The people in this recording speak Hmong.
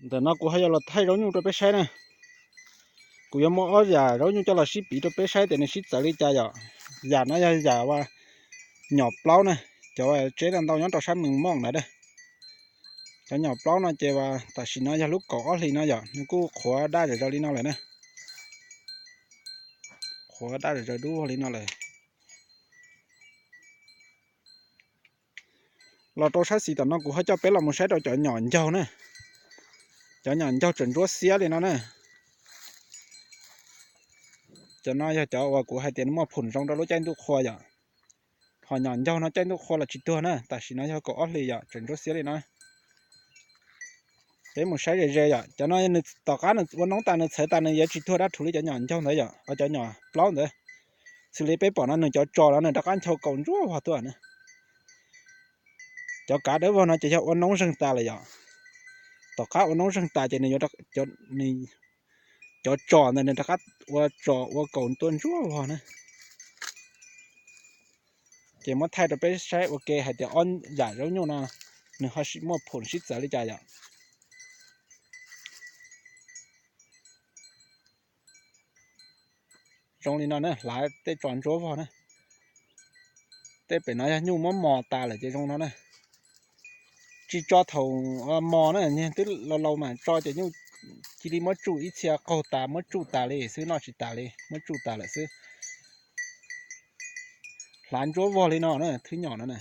Ntawm no kuv ho yuav los thaij zaub nyuj rau peb saib na. Kuv yuav muab ob yam zaub nyuj coj los sib piv rau peb saib tias nws sib txawv li cas yom. Yam no yog yam nyom plaub na, cov tseb ntau ntau nyob rau sab Mes Mooj ntawd. Cov nyom plaub no ces tam sim no yog lub kaum ob hlis no yom, nws kuj qhuav daj zam zaws li no lawm na. Qhuav daj zam zaws dub li no lawm. Los rau sab xis tom no kuv ho coj peb los mus saib rau cov nyom ncaug na. Cov nyom ncaug tseem ntsuab xiab li no na. Cov no yog cov uas kuv hais tias muaj phum zoo rau lub caij ntuj qhua yom. Ho nyom ncaug no caij ntuj qhua los tsis tuag na, tam sim no yog kaum ob hlis yom, tseem ntsuab xiab li no. Peb mus saib ze ze yom, cov no nws tom qab nws ua noob tas nws txhawv tas nws yuav tsis tuag dab rhuv li cov nyom ncaug ntawd yom, cov nyom plaub ntawd. Xws li peb pom no nws cov tsos no nws rov qab ncho kaus ntsuab vog tuaj na. Cov kav dawb vog no ces yog ua noob zeeg tas lawm yom. Tom qab ua noob zeeg tas ces nws, cov tsos ntawd nws rov qab ua tsos ua kaus tuaj ntsuab vog na. Ces muab thaij rau peb saib ua ke hais tias ob yam zaub nyuj no nws ho muaj phum sib txawv li cas yom. Zoo li no na, hlav tej tsos ntsuab vog na. Tej pem no yog nyuj muab mos tas lawm ces zoo no na. Tsis tso thaum mos na, twb laus laus mas tso ces nyuj cia li muab tsuj ib txhia qaug tas muab tsuj tas li xwb, noj tsis tas li, muab tsuj tas lawm xwb. Hlav ntsuab vog li no na, thwb nyom no na.